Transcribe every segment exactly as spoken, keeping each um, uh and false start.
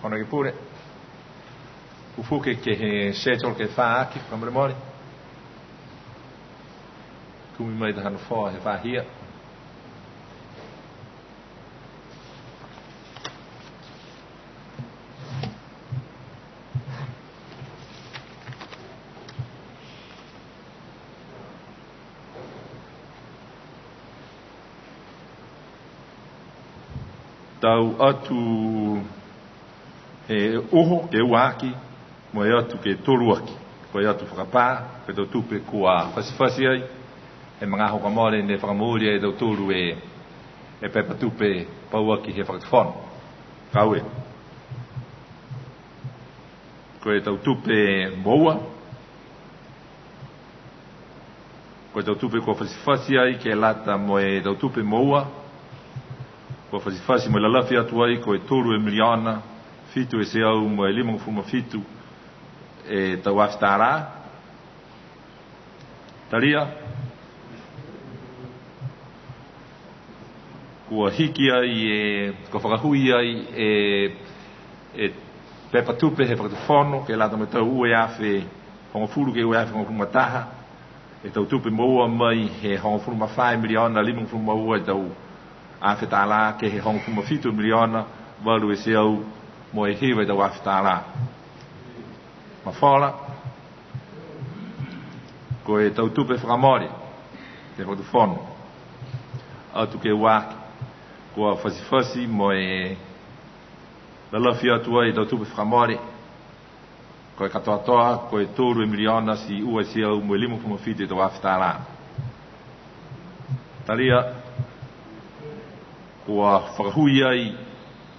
Fono Ekepule. Fufuke ke he schedule ke fā aki, fakamolemole. Kumi mai taha nofoa he fā hia. Tau atu he uho ke ua aki, mo e atu ke tolu aki. Ko e atu fakapā, ko e tau tupe kua fasifasi ai, he magaaho kua mole ne fakamooli ai e tautolu e, e pepa tupe pauaki he fakatufono. Fakaaue. Ko e tau tupe moua. Ko e tau tupe kua fasifasi ai ke lata mo e tau tupe moua. Kua fasifasi mo e lalafi atu ai ko e tolu e miliona, fitu e teau mo e limagofulu ma fitu e tau afe tālā. Talia. Kua hiki ai e, kua fakahui ai e, e pepa tupe he fakatufono, ke lata mo e tau ua e afe hogofulu ke ua e afe hogofulu ma taha, e tau tupe moua mai he hogofulu ma fā e miliona limagofulu ma ua e tau afe tālā, ke he hogofulu ma fitu e miliona valu e teau mo e hiva e tau afe tālā. Mafola. Ko e tau tupe fakamole he fakatufono. Atu ke ua aki. Kua fasifasi mo e lalafi atu ai e tau tupe fakamole. Ko e katoatoa, ko e tolu e miliona ti ua e teau mo e limagofulu ma fitu e tau afe tālā. Talia. Kua fakahui ai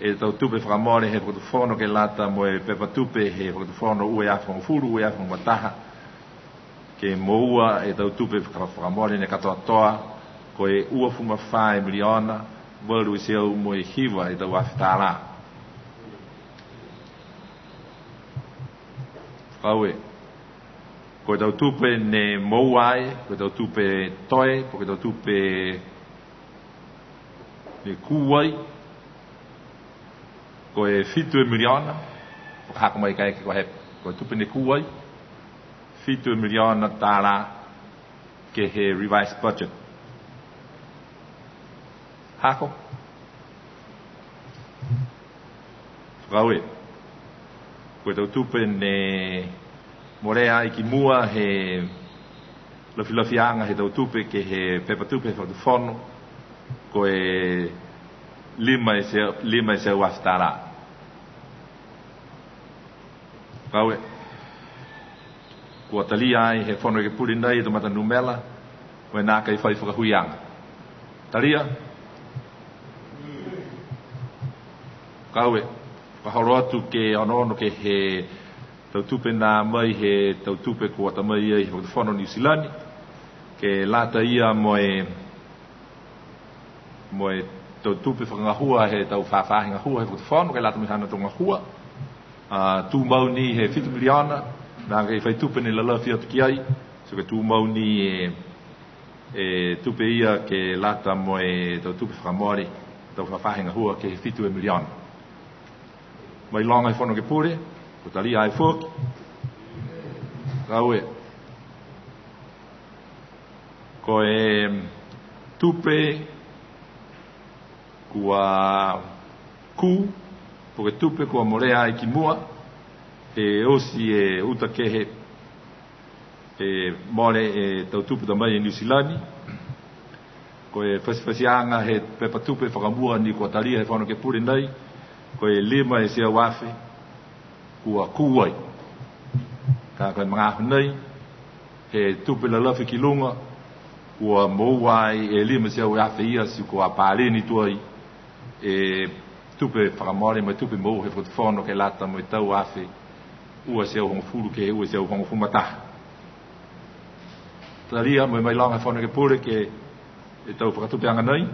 e tau tupe fakamole he fakatufono ke lata mo e pepa tupe he fakatufono ua e afe hogofulu, ua e afe hogofulu ma taha. Ke moua e tau tupe faka-, fakamole ne katoatoa, ko e uafulu ma fā e miliona, valu e teau mo e hiva e tau afe tālā. Fakaaue. Ko e tau tupe ne moua ai, ko e tau tupe toe, ko e tau tupe ne kū ai, ko e fitu e miliona, fakahako mai kaeke kua hepe, ko e tupe ne kū ai, fitu e miliona tālā ke he revised budget. Hako. Fakaaue. Ko e tau tupe ne molea ai ki mua he lafilafiaga he tau tupe ke he pepa tupe he fakatufono, ko e lima e teau, lima e teau afe tālā. Fakaaue. Kua talia ai he Fono Ekepule nei e tau mata numela, ko e nākai fai fakahuiaga. Talia. Fakaaue. Fakaholo atu ke onoono ke he tau tupe nā mai he tau tupe kua ta mai ai he fakatufono Niu Silani. Ke lata ia mo e, mo e tau tupe fakagahua he tau fafaahi gahua he fakatufono, ke lata mo e haana tau gahua. A, tumau ni he fitu miliona, nākai fai tupe ne lalafi atu ki ai, so ke tumau ni e, e tupe ia ke lata mo e tau tupe fakamole, tau fafaahi gahua ke he fitu e miliona. Mailoga he Fono Ekepule, kua talia ai foki. Fakaaue. Ko e tupe kua kū, po ke tupe kua molea ai ki mua, he oti e uta kehe, e mole e tau tupe ta mai e Niu Silani. Ko e fasifasiaga he pepa tupe fakamua ni kua talia he Fono Ekepule nei, ko e lima e teau afe, kua kū ai. Ka ko e magaaho nei, he tupe lalafi ki luga, kua moua ai e lima e teau afe ia ti kua paleni tuai e tupe fakamole mo e tupe moua he fakatufono ke lata mo e tau afe ua e teau hogofulu ke he ua e teau hogofulu ma taha. Talia mo e mailoga he Fono Ekepule ke he tau fakatupeaga nei.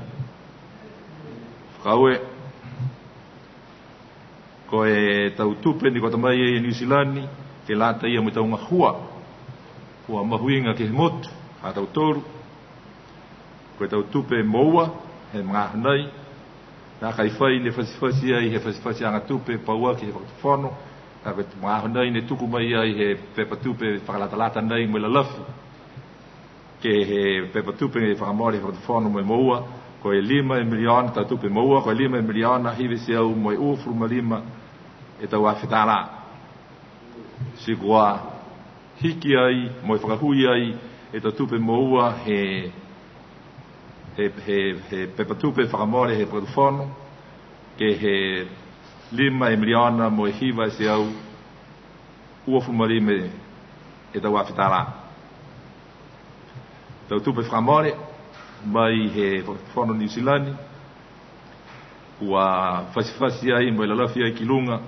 Fakaaue. Ko e tau tupe ne kua ta mai e Niu Silani, ke lata ia mo e tau gahua kua mahuiga ke he motu ha tautolu. Ko e tau tupe moua he magaaho nei, Nākai fai ne fatifati ai he fatifatiaga tupe pauaki he fakatufono, ka ko e magaaho nei ne tuku mai ai he pepa tupe fakalatalata nei mo e lalafi. Ke he pepa tupe fakamole he fakatufono mo e moua, ko e lima e miliona, tau tupe moua, ko e lima e miliona, hiva e teau mo e uafulu ma lima e tau afe tālā. Ti kua hiki ai, mo e fakahui ai, e tau tupe moua he, he, he, he pepa tupe fakamole he fakatufono, ke he lima e miliona mo e hiva e teau uafulu ma lima e tau afe tālā. Tau tupe fakamole, mai he fakatufono Niu Silani, kua fatifati ai, mo e lalafi ai ki luga,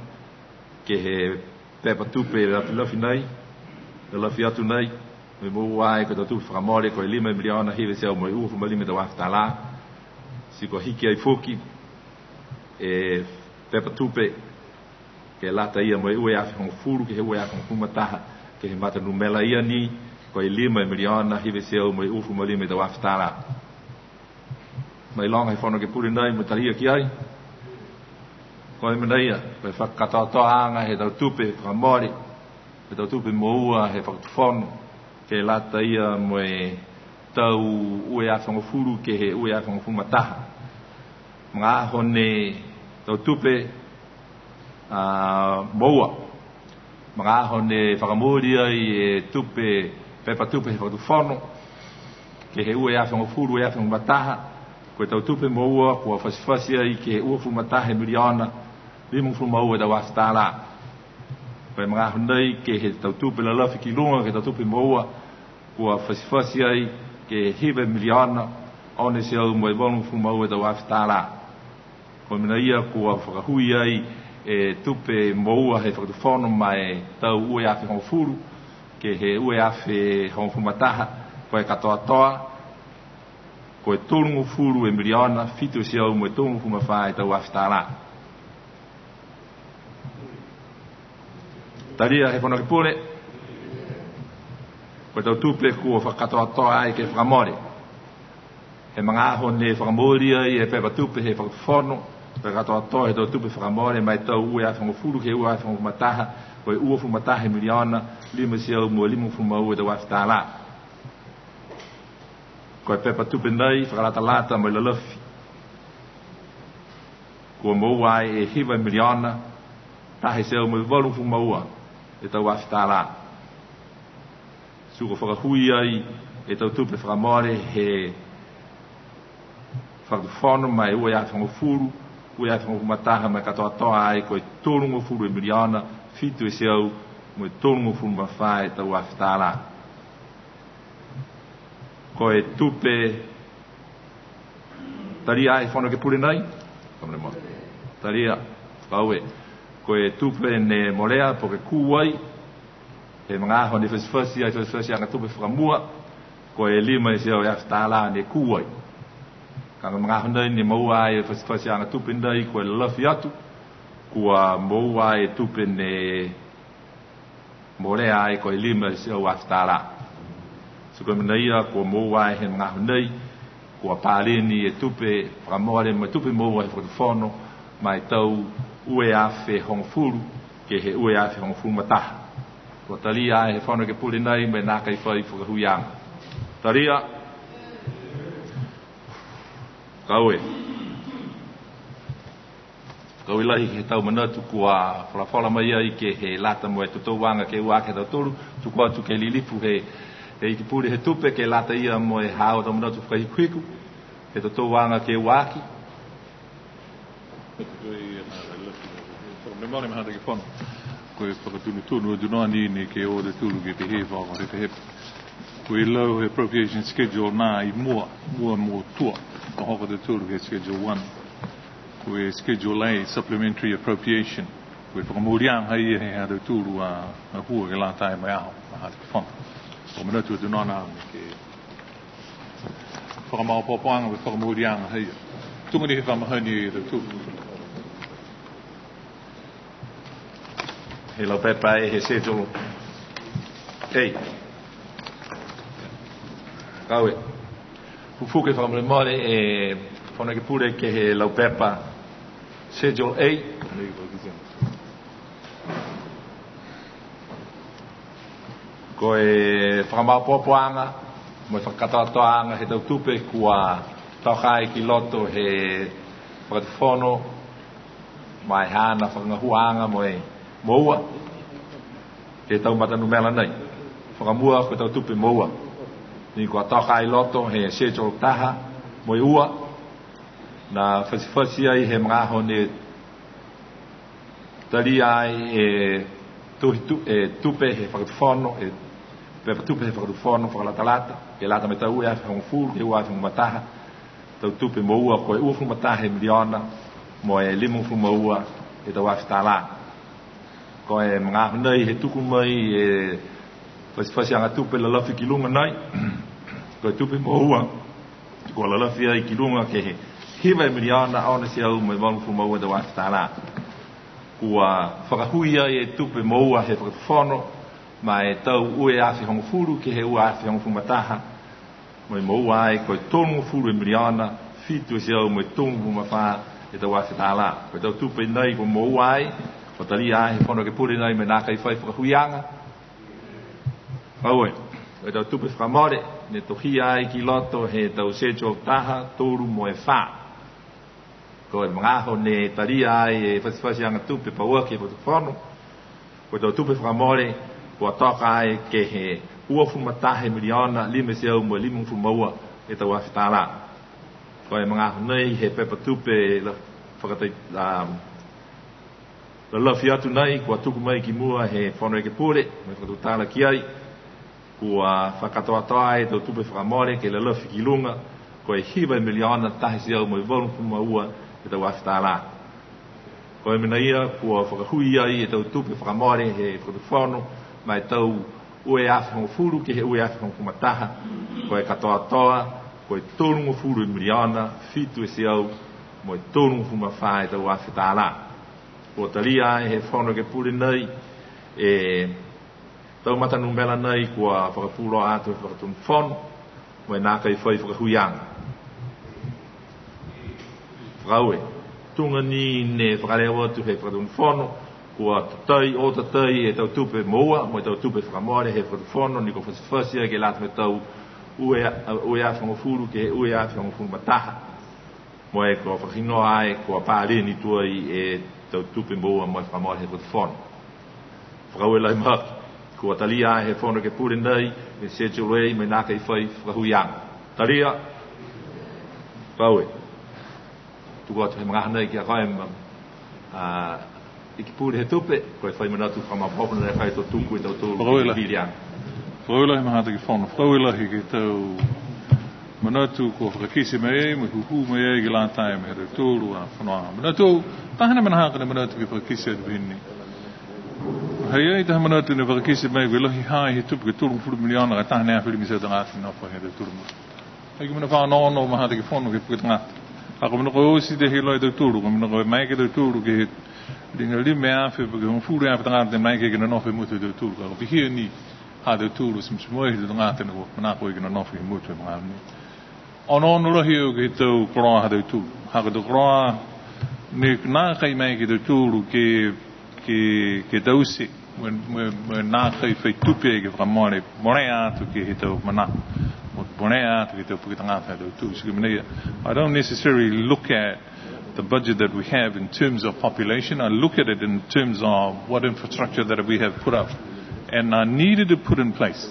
ke he pepa tupe lafilafi nei, lalafi atu nei, mo e moua ai ko e tau tupe fakamole, ko e lima e miliona hiva e teau mo e uafulu ma lima e tau afe tālā, ti kua hiki ai foki, e pepa tupe, ke lata ia mo e ua e afe hogofulu, ke he ua e afe hogofulu ma taha, ke he mata numela ia ni, ko e lima e miliona hiva e teau mo e uafulu ma lima e tau afe tālā. Mailoga he Fono Ekepule nei mo e talia ki ai. Ko e mena ia, ko e fakakatoatoaaga he tau tupe fakamole, he tau tupe moua he fakatufono, ke lata ia mo e tau ua e afe hogofulu, ke he ua e afe hogofulu ma taha. Magaaho ne tau tupe, a, moua. Magaaho ne fakamooli ai e tupe, pepa tupe he fakatufono, ke he ua e afe hogofulu, ua e afe hogofulu ma taha, ko e tau tupe moua, kua fatifati ai ke he uafulu ma taha e miliona, limagofulu ma ua e tau afe tālā. Ko e magaaho nei ke he tau tupe lalafi ki luga, ke he tau tupe moua, kua fatifati ai ke he hiva e miliona, ono e teau mo e valugofulu ma ua e tau afe tālā. Ko e mena ia kua fakahui ai e tupe moua he fakatufono ma e tau ua e afe hogofulu, ke he ua e afe hogofulu ma taha, ko e katoatoa, ko e tolugofulu e miliona, fitu e teau mo e tolugofulu ma fā e tau afe tālā. Talia he Fono Ekepule, ko e tau tupe kua fakakatoatoa ai ke fakamole. He magaaho ne fakamooli ai e pepa tupe he fakatufono, ko e katoatoa he tau tupe fakamole ma e tau ua e afe hogofulu ke ua e afe hogofulu ma taha, ko e uafulu ma taha e miliona, lima e teau mo e limagofulu ma ua e tau afe tālā. Ko e pepa tupe nei, fakalatalata mo e lalafi, kua moua ai e hiva e miliona, taha e teau mo e valugofulu ma ua e tau afe tālā. Ti kua fakahui ai e tau tupe fakamole he fakatufono ma e ua e afe hogofulu, ua e afe hogofulu ma taha ma e katoatoa ai ko e tolugofulu e miliona, fitu e teau mo e tolugofulu ma fā e tau afe tālā. Ko e tupe, talia ai Fono Ekepule nei. Talia, fakaaue. Ko e tupe ne molea, po ke kū ai, he magaaho ne fatifati ai fatifatiaga tupe fakamua, ko e lima e teau e afe tālā ne kū ai. Ka ko e magaaho nei ne moua ai e fatifatiaga tupe nei, ko e lalafi atu, kua moua ai e tupe ne molea ai ko e lima e teau afe tālā. Ti ko e mena ia kua moua ai he magaaho nei, kua paleni e tupe fakamole mo e tupe moua he fakatufono, ma e tau ua e afe hogofulu, ke he ua e afe hogofulu ma taha. Kua talia ai he Fono Ekepule nei mo e nākai fai fakahuiaga. Talia. Fakaaue. Fakaaue lahi he tau manatu kua folafola mai ai ke he lata mo e totouaga ke ua aki ha tautolu, tuku atu ke he lilifu he, he Ikipule he tupe ke lata ia mo e haau tau manatu fakahikuhiku, he totouaga ke ua aki. Ko e, uh, memorandum ha tautolu fono. Ko e fakatonutonu atu noa ni ne ke o tautolu ke pehē, fakahepehepe. Ko e lau he appropriation schedule nā i mua, mua mo tua, ka hoko tautolu ke he schedule one. Ko e schedule A, supplementary appropriation. Ko e fakamooliaga ia he ha tautolu a, a hua ke lata mo e aho, a ha tautolu fono. Ko e manatu atu noa na ke fakamaopoopoaga mo e fakamooliaga ha ia. Tuga ni he fakamahani e tautolu. He lau pepa e he schedule A. Fakaaue. Fufuke fakamolemole e Fono Ekepule ke he lau pepa Schedule A. Ko e fakamaopoopoaga mo e fakakatoatoaaga he tau tupe kua toka ai ki loto he fakatufono, ma e haana fakagahuaaga mo e moua he tau matanumela nei. Fakamua ko e tau tupe moua ne kua toka ai loto he schedule taha mo e ua, ne fatifati ai he magaaho ne talia ai e tohi tu-, e tupe he fakatufono, e pepa tupe he fakatufono fakalatalata, ke lata mo e tau ua e afe hogofulu ke ua e afe hogofulu ma taha, tau tupe moua ko e uafulu ma taha e miliona mo e limagofulu ma ua e tau afe tālā. Ko e magaaho nei he tuku mai e fatifatiaga tupe lalafi ki luga nei, ko e tupe moua kua lalafi ai ki luga ke he hiva e miliona ono e teau mo e valugofulu ma ua e tau afe tālā. Kua fakahui ai e tupe moua he fakatufono ma e tau ua e afe hogofulu ke he ua e afe hogofulu ma taha, mo e moua ai ko e tolugofulu e miliona fitu e teau mo e tolugofulu ma fā e tau afe tālā. Ko e tau tupe nei kua moua ai, kua talia ai he Fono Ekepule nei mo e nākai fai fakahuiaga. Fakaaue, ko e tau tupe fakamole ne tohia ai ki loto he tau schedule taha, tolu mo e fā. Ko e magaaho ne talia ai e fatifatiaga tupe pauaki he fakatufono, ko e tau tupe fakamole kua toka ai ke he uafulu ma taha e miliona lima e teau mo e limagofulu ma ua e tau afe tālā. Ko e magaaho nei he pepa tupe la-, fakatai-, a, lalafi atu nei, kua tuku mai ki mua he Fono Ekepule mo e fakatutala ki ai, kua fakakatoatoa e tau tupe fakamole ke lalafi ki luga, ko e hiva e miliona taha e teau mo e valugofulu ma ua e tau afe tālā. Ko e mena ia kua fakahui ai e tau tupe fakamole he fakatufono ma e tau ua e afe hogofulu ke he ua e afe hogofulu ma taha, ko e katoatoa ko e tolugofulu e miliona fitu e teau mo e tolugofulu ma fā e tau afe tālā. Kua talia ai he Fono Ekepule nei e tau matanumela nei kua fakapuloa atu he fakatufono, mo e nākai fai fakahuiaga. Fakaaue, tuga ni ne fakaleo atu he fakatufono, kua tatai, o tatai e tau tupe moua, mo e tau tupe fakamole he fakatufono, ne kua fatifati ai ke lata mo e tau ua e, ua e afe hogofulu ke he ua e afe hogofulu ma taha. Mo e kua fakahigoa ai kua paleni tuai e tau tupe moua mo e fakamole he fakatufono. Fakaaue lahi mahaki, kua talia ai he Fono Ekepule nei e schedule A mo e nākai fai fakahuiaga. Talia. Fakaaue. Tuku atu he magaaho nei ki a koe ma, a, Ikipule he tupe, ko e fai manatu fakamaopoopo ne fai to tuku e tautolu. Fakaaue lahi. Viliaga. Fakaaue lahi ma Hataki Fono. Fakaaue lahi ke he tau manatu kua fakakite mai ai, mo e hūhū mai ai ke lata mo e ha tautolu a fonoaga. Manatu, taha ni mena ha ko e manatu ke fakakite atu pihia ni. Ha i ai taha manatu ne fakakite mai ko e lahi ha he tupe ke tolugofulu miliona ka taha ni afe lima e teau tagata ne nofo he ha tautolu mo e Ai ko e mena fakaonoono ma Hataki Fono ke he puke tagata. A ko e mena ko e oti tei he iloa e tautolu, ko e mena ko e maeke e tautolu ke he liga lima e afe, po ke hogofulu e afe tagata ne maeke ke nonofo he motu ha tautolu. Ka ko e pihia ni ha tautolu, ti mo e he tau tagata ne kua manako ke nonofo he motu he magaaho nei. Onoono lahi au ke he tau koloa ha tautolu. Ha ko e tau koloa ne nākai maeke e tautolu ke ke, ke taute, mo e, mo e, mo e nākai fai tupe ke fakamole, molea atu ke he tau manako, mo, molea atu ke he tau puke tagata ha tautolu. Ti ko e mena ia, I don't necessarily look at the budget that we have in terms of population. I look at it in terms of what infrastructure that we have put up and are needed to put in place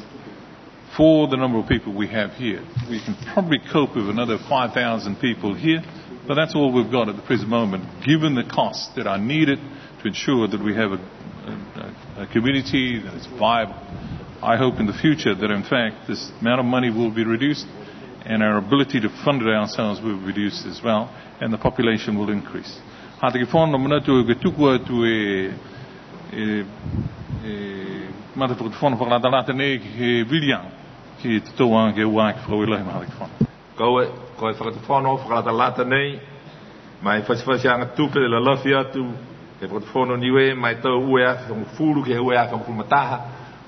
for the number of people we have here. We can probably cope with another five thousand people here, but that's all we've got at the present moment, given the costs that are needed to ensure that we have a, a, a community that is viable. I hope in the future that, in fact, this amount of money will be reduced and our ability to fund it ourselves will be reduced as well, and the population will increase. Hataki Fono, manatu ke tuku atu e, e, e matafakatufono fakalatalata nei ke he viliaga, ke he totouaga ke ua aki. Fakaaue lahi ma Hataki Fono. Ko e, ko e fakatufono fakalatalata nei, ma e fatifatiaga tupe lalafi atu he fakatufono Niue, ma e tau ua e afe hogofulu ke he ua e afe hogofulu ma taha,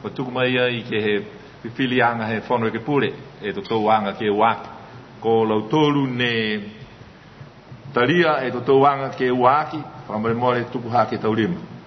kua tuku mai ai ke he fifiliaga he Fono Ekepule, e totouaga ke ua aki. Ko lautolu ne Talia e totouaga ke ua aki, fakamolemole tuku hake tau lima.